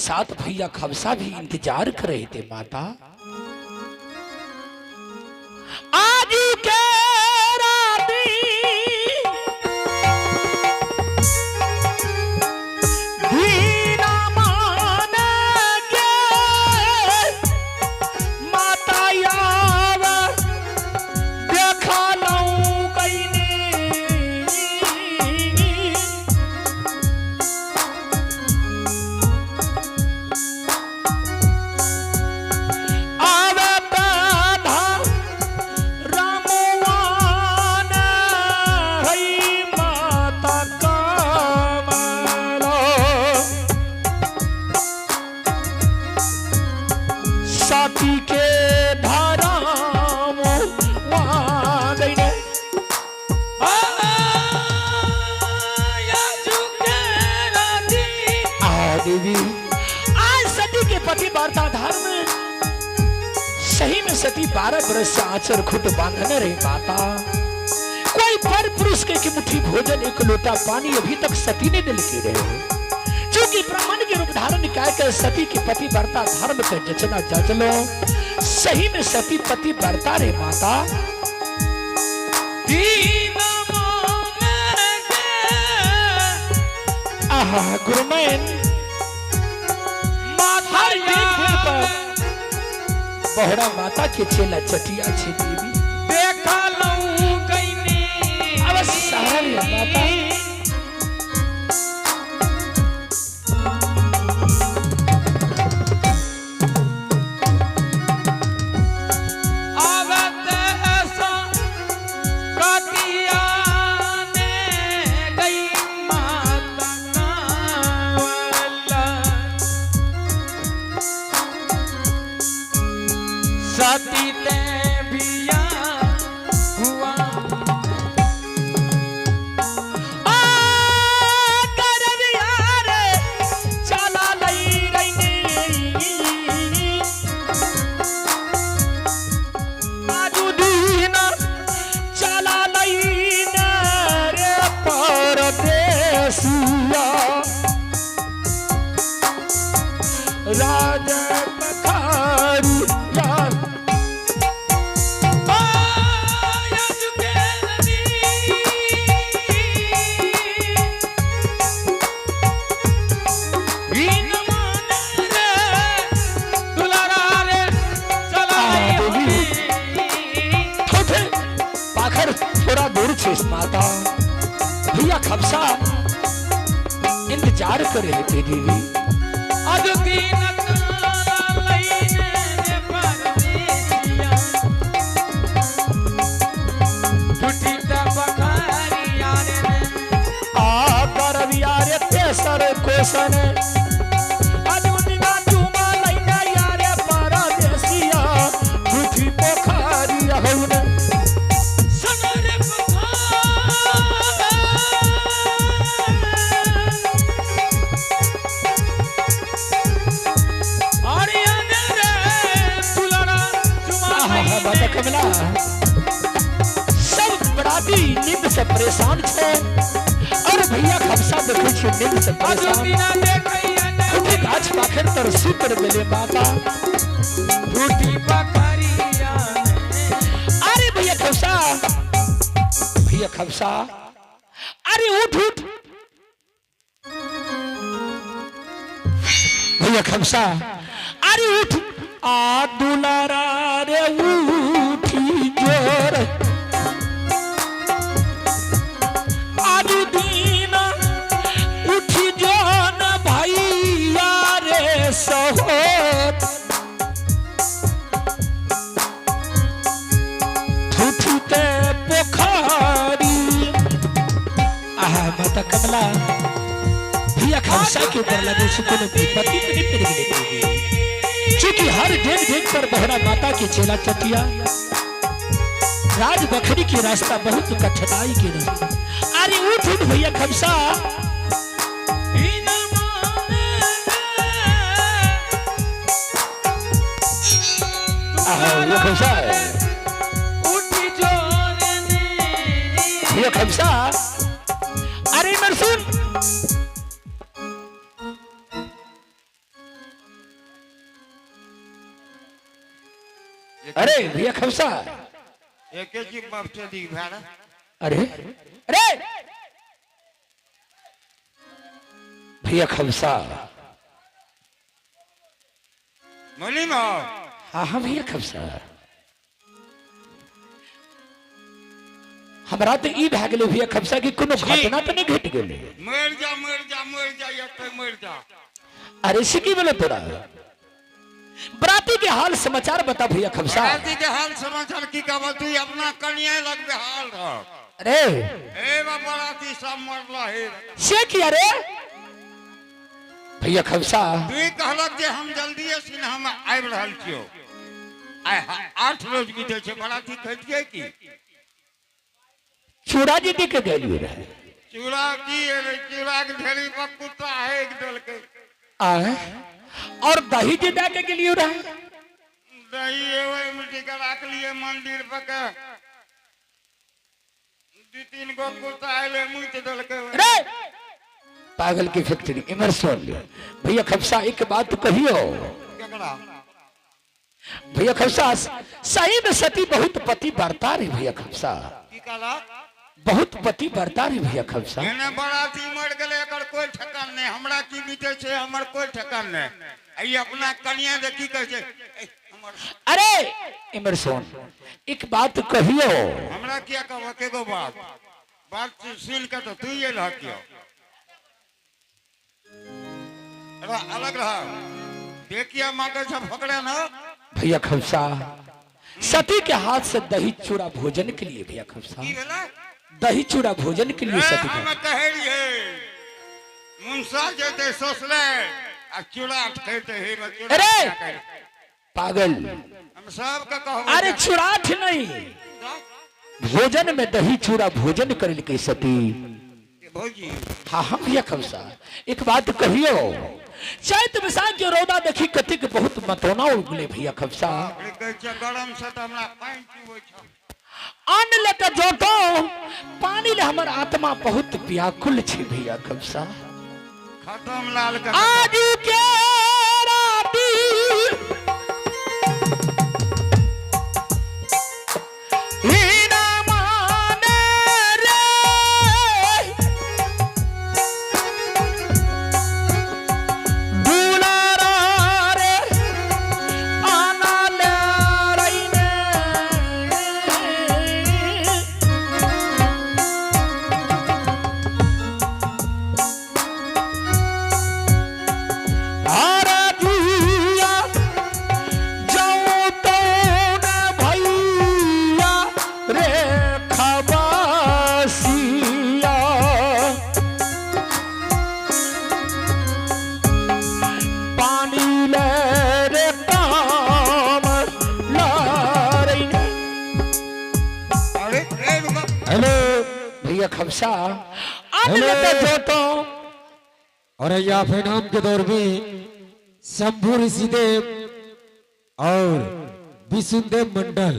साथ भैया खमसा भी इंतजार कर रहे थे माता। आज के राती दीना मान के माता याव देखा लऊं कईनी। आवे बाधा रामुआन हई माता कमला साथी के धाराम गईने। आ देवी, आज सती के पति वार्ता धर्म सही में सती 12 बरस से आचर खुद बांधने रही माता। कोई पर पुरुष के की मुट्ठी भोजन एक लोटा पानी अभी तक सती ने दिल के रहे। चूंकि ब्राह्मण के रूप धारण क्या कर सती के पति वार्ता धर्म के जचना जचलो सही में सती पति वार्ता रे माता। आहा गुरुमैन, हर एक दिन पर बहरा माता के चेला चटिया छे देवी। अब सारा रे माता। आवत ऐसा कतिया ने गई माता कांवला। सती ते बिया हुआ। आ करविया रे चला लई रईनी। आजू दीन चला लई न रे परदेसिया राज पखारिया। ओ यजुके नदी इन मान रे दुलारा रे चला आ, देवी। होई। ठोठे पाखर थोड़ा दूर छे माता। भैया खमसा इंतजार कर रहे थे देवी। आज दिन तारा लईने रे परदेसिया टूटी त बखारिया रे। आ करविया रे तेसर कोसन अजुनिया चुमा लैना यारे परदेसिया झूठी पोखरिया हउन। सुन रे पखार आर्यन रे दुलारा चुमा आहा लईने। माता कमला, सब बराती नींद से परेशान छे और भैया खमसा देखे छे नींद से आज परेशान। दिन देखैया ने ठोठे गाछ पाखर तर सूत्र मिले माता। टूटी बखारिया ने। अरे भैया खमसा, भैया खमसा, अरे उठ उठ भैया खमसा, अरे उठ। आ दुलारा रे उठी जोर आदु दीन उठी जोन भैया रे सहोत ठुठुते पोखरी। आहा माता कमला, भैया खमसा के ऊपर लगे सुकुन विपत्ति तो नहीं पड़ गई। चूंकि हर डेग डेग पर बहरा माता के चेला चटिया राज बखरी के रास्ता बहुत कठिनाई के रास्ता। अरे उठ उठ भैया खमसा। इन मान आहा भैया खमसा, उठी जोर ने। भैया खमसा, अरे मरसुन। अरे भैया खमसा। एके चीज बाप दी भाड़ा। अरे अरे भैया खमसा। मुनीम हो। हाँ हाँ भैया खमसा, हमरा तो ई भए गेलै भैया खमसा कि कोनो घटना तो नहीं घटि गेलै। मर जा, मर जा, मर जा, एते मर जा। अरे से की बोले तोरा? बराती के हाल समाचार बता भैया खमसा। बराती के हाल समाचार की कहब? तू अपना कनिया लग बेहाल रह। अरे ए बा, बराती सब मरल हे। से किया रे भैया खमसा? तू कहलक जे हम जल्दी सिन्हा में आबि रहल छियो। आइ 8 रोज बीते छै, बराती खैतियै की? चूड़ा जी दे के गेलियो रहे। चूड़ा की एलै? चूड़ा के ढेरी पर कुत्ता हेक देलकै। आए और दही जी दे के गेलियो रहे। दही एवं मिट्टी के राखलिए मंदिर पर के, 2-3 गो कुत्ता एलै, मुति देलकै। अरे पागल की फैक्ट्री, इमर सुन ले भैया खमसा, एक बात कहियो। केकरा? भैया खमसा, सही में सती बहुत पति बरता रे भैया खमसा। की कहलक? बहुत पति बरता रे भैया खमसा। एने बराती मर गेलै, एकर कोई ठेकान नहि। हमरा की बीते छै, हमर कोई ठेकान नहि। आ ई अपना कनिया जे की कहै छै, ए, हमर अरे इमर सुन, एक बात कहियो। हमरा किया कहबह? केगो बात बात सुन के तो तू ये रह कियो अलग रह, देखिए मांगे सब पकड़े ना। भैया खमसा, सती के हाथ से दही चूड़ा भोजन के लिए भैया खमसा। की भेलै? दही चूड़ा भोजन के लिए सती हम के कहै रहियै मुंसा जेतै ससुरे आ चूड़ा खेतै हे बा चूड़ा। अरे! कहै। पागल। हम सबके कहबै। अरे चूड़ाठ नहीं, भोजन में दही चूड़ा भोजन कर के सती। भौजी। हाँ हम भैया खमसा, एक बात कहियो, चैत बैसाख के रौदा देखी कतिक बहुत मतौना उगले भैया खमसा। बाप रे, कहै छै गरम से तऽ हमरा पानि चुबै छौ। अन्न लेके जोतो पानी ले हमर आत्मा बहुत व्याकुल छे भैया खमसा। खत्म लाल के। आज के राती हीना माने रे दुलारा रे आना ले रईने। आरा जुआ जाऊं तो न भैया रे खबासिया, पानी ले रे काम लारई। अरे ए रुको। हेलो भैया खमसा, अन्न लेते जोतो। और या नाम के दौर में शंभु ऋषिदेव और विष्णुदेव मंडल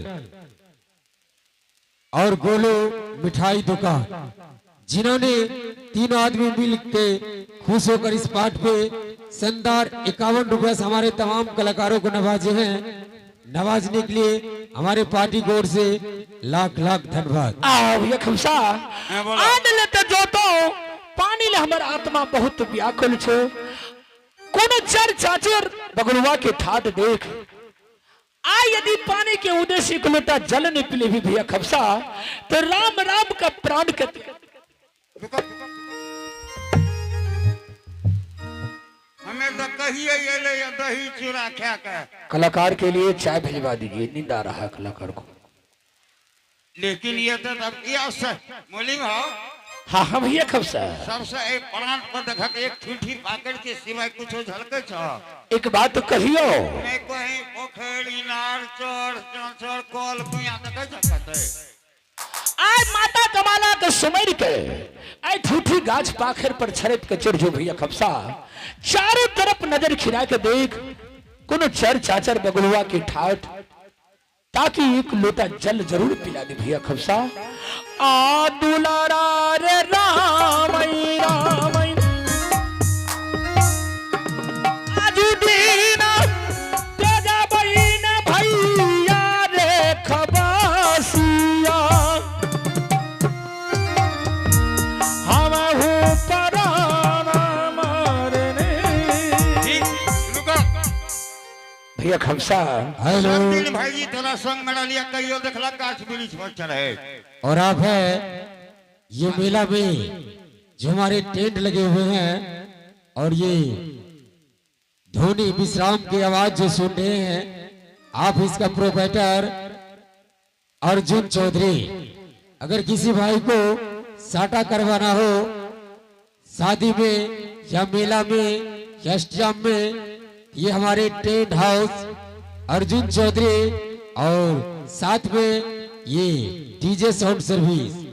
और गोलू मिठाई दुकान, जिन्होंने तीनों आदमी मिल के खुश होकर इस पाठ पे शानदार 51 रुपए से हमारे तमाम कलाकारों को नवाजे हैं। नवाजने के लिए हमारे पार्टी की ओर से लाख लाख धन्यवाद। आओ भैया खमसा। हाँ, बोलो। अन्न लेते जोतो पानी ले हमर आत्मा बहुत व्याकुल छे। कोनो चर चाचर बगुलवा के ठाट देख आ यदि पानी के उद्देश्य एक लोटा जल नहीं पिले भी भैया खमसा, तो राम राम का प्राण के रुको। हमें तो कहिए एलै या दही चूड़ा खा के। कलाकार के लिए चाय भिजवा दीजिए, नींद आ रहा है कलाकार को। लेकिन ये तो तब यह मुलिम हो। हाँ हाँ भैया खमसा। सबसे एक प्राण पर देखक, एक ठूठी पाकड़ के सिवाय कुछो झलकै छ? एक बात कहियो। नहीं, कहीं पोखरि, इनार, चर चाचर, कल, कुइया देखै छ कतै? आय माता कमाला के सुमर के आय ठूठी गाछ पाखर पर छरप के चढ़ जो भैया खमसा, चारों तरफ नजर खिरा के देख कोनो चर चाचर बगुलवा के ठाठ, ताकि एक लोटा जल जरूर पिला दे भैया खमसा। आ दुलारा रे राम राम आज दीना तेजा बहिन भैया। भैया खमसा। हेलो। सब दिन भाईजी तोरा संग में रहलिया, कहियो देखला गाछ वृक्ष पर चढ़े? और आप है ये मेला में जो हमारे टेंट लगे हुए हैं और ये ध्वनि विश्राम की आवाज जो सुन रहे हैं आप, इसका प्रोपराइटर अर्जुन चौधरी। अगर किसी भाई को साटा करवाना हो शादी में या मेला में या अष्टजाम में, ये हमारे टेंट हाउस अर्जुन चौधरी और साथ में ये डीजे साउंड सर्विस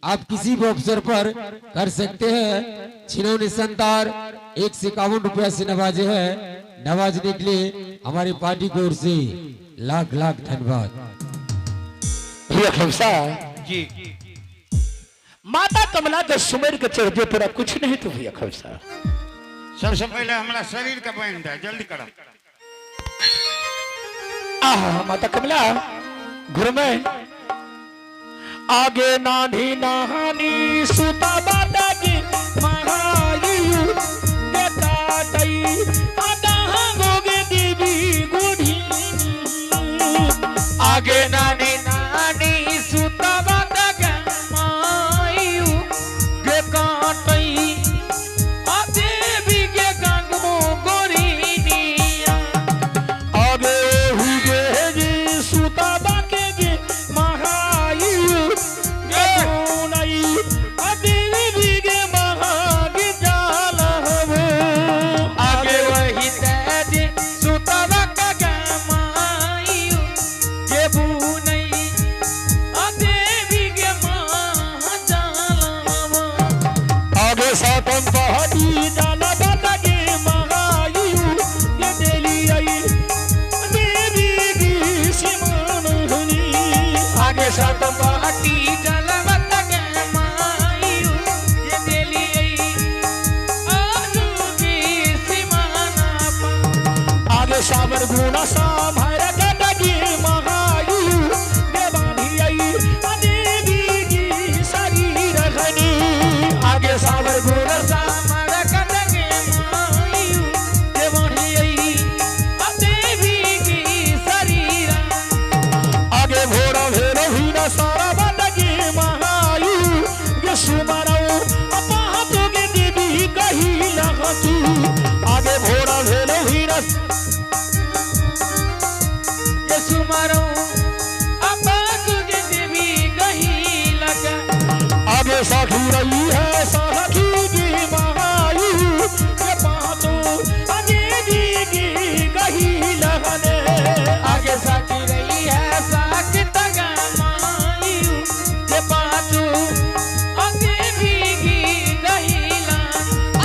आप किसी भी अवसर पर कर सकते हैं, जिन्होंने शानदार 151 रुपया से नवाजे हैं। नवाजने के लिए हमारी पार्टी की ओर से लाख लाख धन्यवाद। भैया खमसा। जी। माता कमला के सुमेर के चढ़ दे, तोरा कुछ नहीं तो भैया खमसा। सबसे पहले हमरा शरीर के बांधि दे, जल्दी कर। आहा माता कमला गुरु में आगे नानी नहानी सुता बाटा की महायु बेटाटई आदा गोगे देवी गुढ़ी। आगे नानी नानी सुता बाटा के मायू गे काटई आ देवी के गंगो गोरीनिया। आगे हुगे जी सुता बाके गे महायु गे गुनई आ देवी गे महागी जालहबो। आगे वही तेज सुता बाका के मायू गे बुनई आ देवी गे महाजालवा। आगे सातम पहाड़ी जाला बाटा गे महायु गे देली आई देवी गी सिमान हुनी। आगे सातम पहाड़ी जाला बाटा के मायू गे देली आई आजू की सिमाना। आगे सावर गुना सा भैर गे महायु गे बांधी आई देवी गी शरीर घनी। आगे सावर गुना सा सामर कटके मायू गे बांधी आई देवी की शरीर। आगे भोरा भेरो भीरा सारा बाटा गे महायु गे सुमाराओ अपा गे देवी कही लहतू। आगे भोरा भेरो भीरा ये सुमारो अपाक के देवी कही लगा। आगे साखी रही है साखी की महायु के पातो देवी की कही लहने। आगे साकी रही है साक तगा मायू ये पातू आ देवी की कही ला।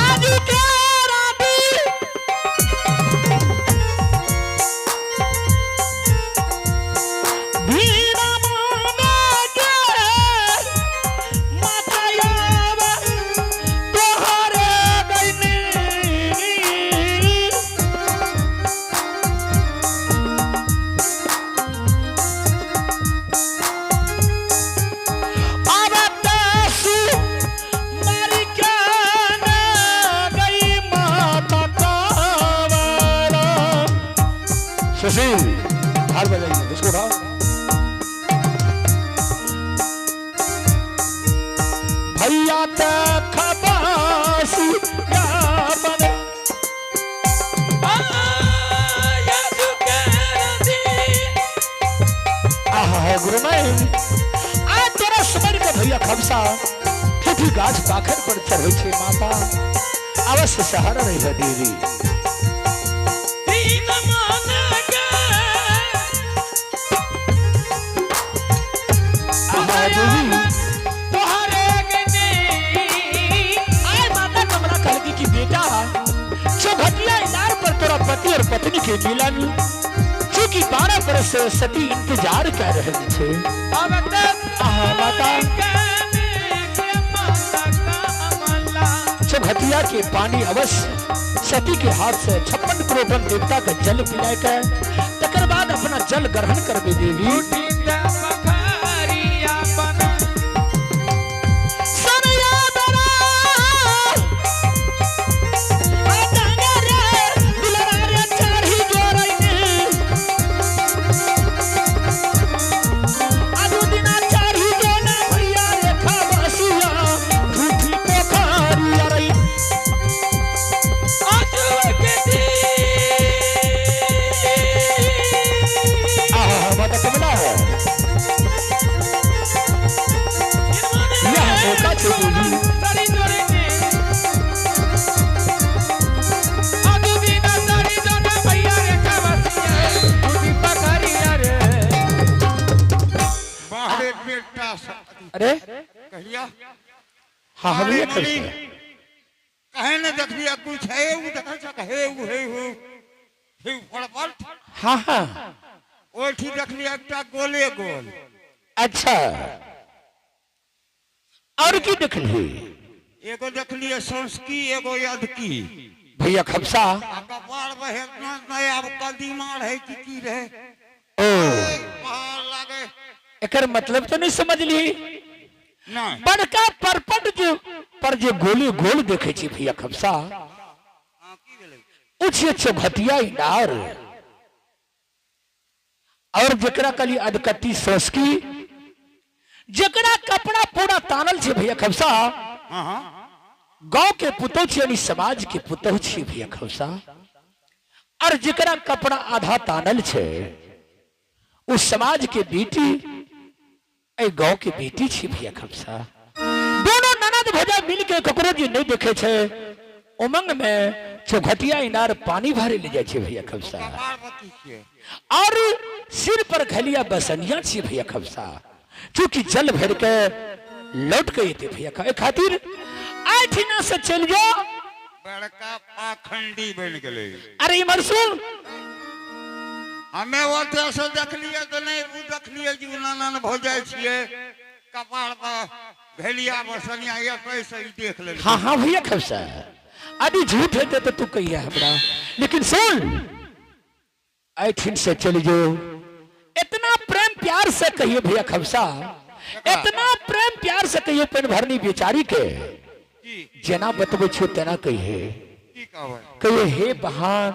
आज के राती भीड़ा माने के मातायावा तोहरे गईनी। अब तासु मारी के न गई माता कावरा। सुशील हार बजाइए, इसको उठाओ। भैया ते खबासु या बने। आया जुके आहा गुरु मैं आज तोरा सुमर के भैया खमसा ठेठी गाछ पाखर पर चढ़े छे माता, अवश्य सहारा रही है देवी। दीन मान के आहा देवी तोहरे गने। आय माता कमला कहलकी कि बेटा, चौघटिया इनार पर तोरा पति और पत्नी के मिलन, चूंकि 12 बरस से सती इंतजार कर रहे थे। अब तक आहा माता के माता कमला चौघटिया के पानी अवश्य सती के हाथ से 56 करोड़ देवता का जल पिलाए के तकर बाद अपना जल ग्रहण करबे देवी। टूटी ते पखारिया बना। सनया दरा, आ डांगा रे, दुलरा रे चढ़ी जोरैने। अरे कहिया हाँ हम अरे ये मनी, खबसा। कहे ने देखलियै कुछ हे उ देखै छ हे उ हे उ हे परपट। हाँ हाँ। ओठी देखलियै एकटा गोले गोल। अच्छा, और की देखली? एगो देखलियै संस्की, एगो यदकी। भैया खबसा। आ कपार पर इतना नहि आब कदीमा रहै कि की रहै। ओ पहाड़ लागे। एकर मतलब तो नहीं समझली? नहीं। बड़का परपट जो पर जे गोली गोल देखे छी भैया खबसा, हाँ, की भेलै? उछे चौघटिया इनार, और जकरा कली अधकट्टी सोसकी, जकरा कपड़ा पूरा तानल छे भैया खबसा। हाँ हाँ। गांव के पुतोह छी यानी समाज के पुतोह छी भैया खबसा, और जकरा कपड़ा आधा तानल छे उस समाज के बेटी, ए गांव के बेटी छी भैया खबसा। दोनों ननद भौजा मिल के ककरो जे नहीं देखे छे, उमंग में चौखटिया इनार पानी भरे ले जाए छे भैया खबसा। कपार पर की छियै? और सिर पर घलिया बसनिया छी भैया खबसा, चूंकि जल भर के लौट के एते भैया खातिर आठिना से चल जाओ। बड़का पाखंडी बन गेलै। अरे इमर सुन, हमे ओतऽ से देखलियै तऽ नहि, ओ देखलियै जे ओ ननद भौजाइ छियै, कपार पर भेलिया बसनिया एतै से ई देख लेलियै। हाँ हाँ भैया खबसा, अभी झूठ हेतै तऽ तू कहिया हमरा, लेकिन सुन ऐठिन से चल जो, इतना प्रेम प्यार से कहिए भैया खबसा, इतना प्रेम प्यार से कहिए पेन भरनी बेचारी के, की जेना बतबै छियो तेना कहिए। की कहबै? कहिए हे बहान,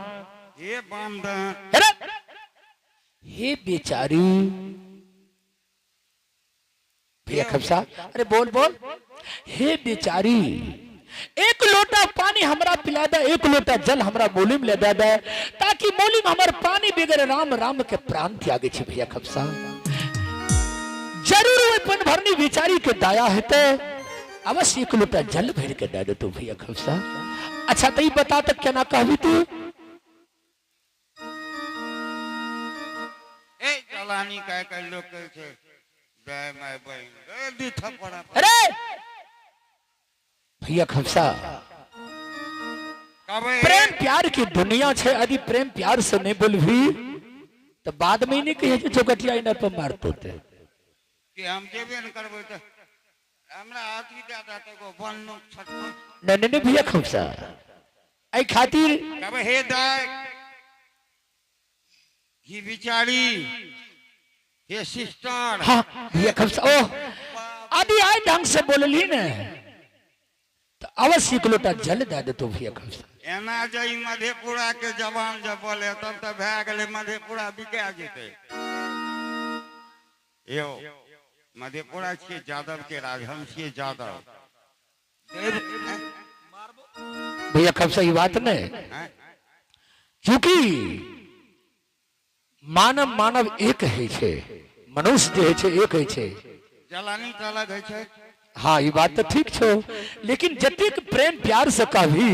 हे बामदन, अरे हे बेचारी भैया खबसा, अरे बोल बोल, हे बेचारी एक लोटा पानी हमरा पिला दे, एक लोटा जल हमरा मोली में ले दे दे, ताकि मोली में हमर पानी बगैर राम राम के प्राण त्यागे छे भैया खबसा। जरूर ओहि पन भरनी बेचारी के दया हेतै, अवश्य एक लोटा जल भर के दे दे तू भैया खबसा। अच्छा तो ई बता तक केना कहबी तू? ए जलानी कह के लोग कहै छै जय my बहिन, ए दी थप्पड़। अरे भैया खबसा, कहबै प्रेम प्यार की दुनिया छे, यदि प्रेम प्यार से नहीं बोलभी तो बाद में ही नहीं कहिए जे चौकटिया इनार पर मारतो ते। कि हम जेबे ने करबै तऽ हमरा अथी दए दे तऽ एगो बनलो छटपट। नहीं नहीं नहीं भैया खबसा, एहि खातिर कहबै हे दाय, ही बिचारी, हे सिस्टर। हाँ भैया खबसा, ओह अभी आए ढंग से बोलली ने तो अवश्य एक लोटा जल दे दे तो भैया खबसा। एना जे ई मधेपुरा के जवान जब बोले तब तऽ भए गेलै, मधेपुरा बिका जेतै। यौ मधेपुरा छियै यादव के राज, हम छियै यादव। भैया खबसा ये बात नहीं, क्योंकि मानव मानव एक है छे, मनुष्य जे है छे एक है छे। जलानी तऽ अलग होइ छै। हाँ ये बात तो ठीक छो, लेकिन जतेक प्रेम प्यार से कहबी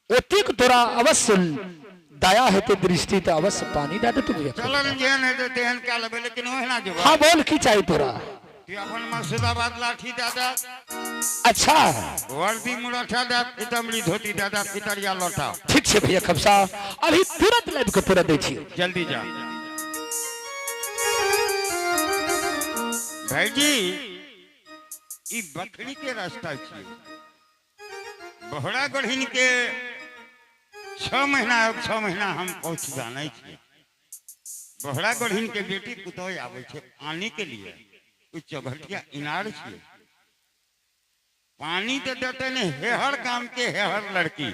ओतेक तोरा अवश्य दया हेतै दृष्टि, तो अवश्य पानी दे देतौ भैया। चलन जेहन हेतै तेहन कए लेबै, लेकिन ओहिना जेबै। हाँ बोल की चाहिए तोरा? तू अपन मसूदाबाद लाठी दए दे। अच्छा। वर्दी मुरठा दे, पीतमरी धोती दे दे, पितरिया लोटा। ठीक छै भैया खबसा, अभी तुरंत लाबि के तोरा दै छी। जल्दी जा भाईजी, ई बकरी के रास्ता छियै। बहरा गढ़िन के 6 महीना, 6 महीना हम पहुँच जानै छियै। बहरा गढ़िन के बेटी पुतोह आबै छै पानी के लिए, ओ चौघटिया इनार छियै, पानी तो देते नहीं हेहर काम के हेहर लड़की,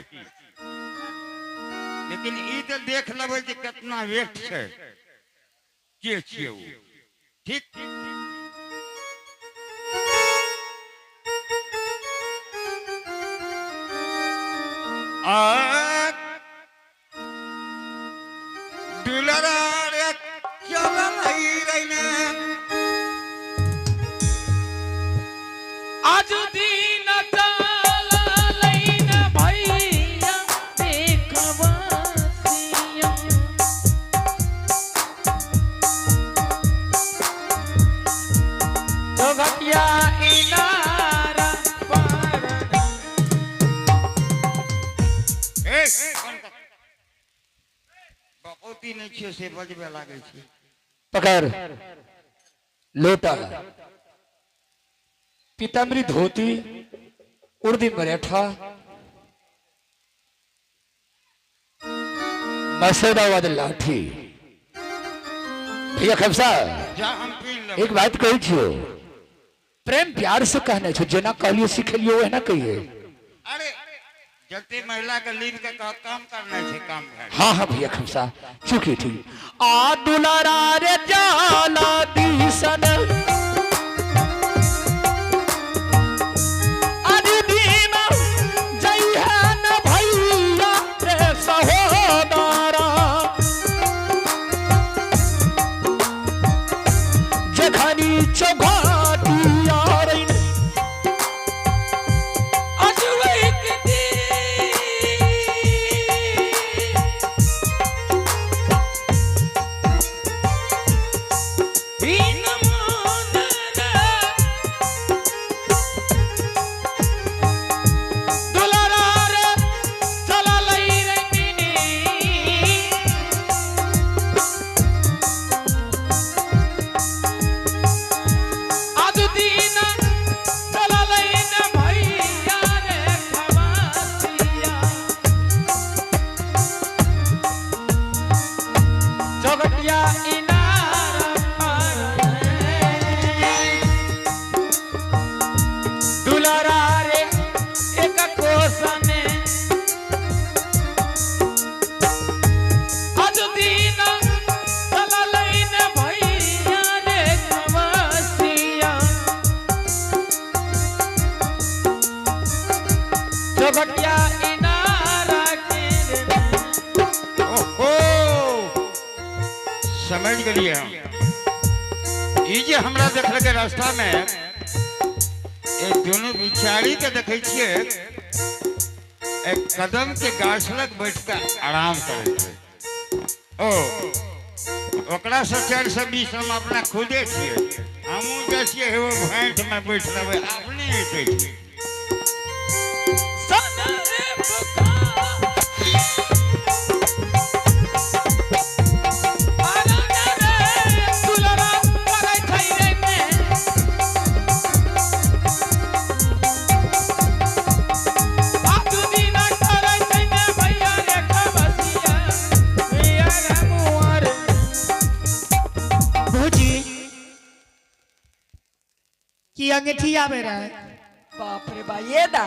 लेकिन ई तो देख लेबै जे कितना वेट छै, के छियै ओ। ठीक आ दुलरा रे चलल रहीने। आज दिन चल लैन भैया देखवासिया, चौघटिया। बकौती नहि छियै से बजबे लागै छै। पकड़ लोटा, पीताम्बरी धोती, उर्दी मरेठा, मसौदाबाद लाठी। भैया खमसा, जा हम पी लेबै। एक बात कहै छियो, प्रेम प्यार से कहने छो, जेना कहलियो सिखेलियो ओहिना कहिए। अरे जते महिला के लीन के काम करना छै, काम भए। हाँ हाँ भैया खमसा, चुकी ठीक आ दुलारा रे जाला दिसन आदि दिन जइहा न भैया रे सहोदरा, जखनी चौघाटिया रैन। अजवैक दी इन मान रे दुलारा रे चला लई रे मिनी। आज दिन चला लईन भैया रे खवासिया, चौगटिया इनार पार दुलारा रे एक कोसने। आज दिन चला लईन भैया रे खवासिया, चौगटिया इनारा के रे। ओहो, समझ गेलियै हम। ई जे हमरा देखलकै रास्ता में, ए दुनू बिचारी के देखै छियै, एक कदम के गाछ लग बैठ के आराम करै छै। ओ ओकरा से 420 हम अपना खुदे छियै। हमहूँ जाइ छियै, हेबो भैंट में बैठ रहबै, अपने एतै छियै। सन रे पुकार आना रे दुलारा करै छै रे में। आदु दिना करै छै ने भैया रे खबसिया, भैया रे मुआर। भौजी की अंगूठी आवे रहे। बाप रे बा, ये दा।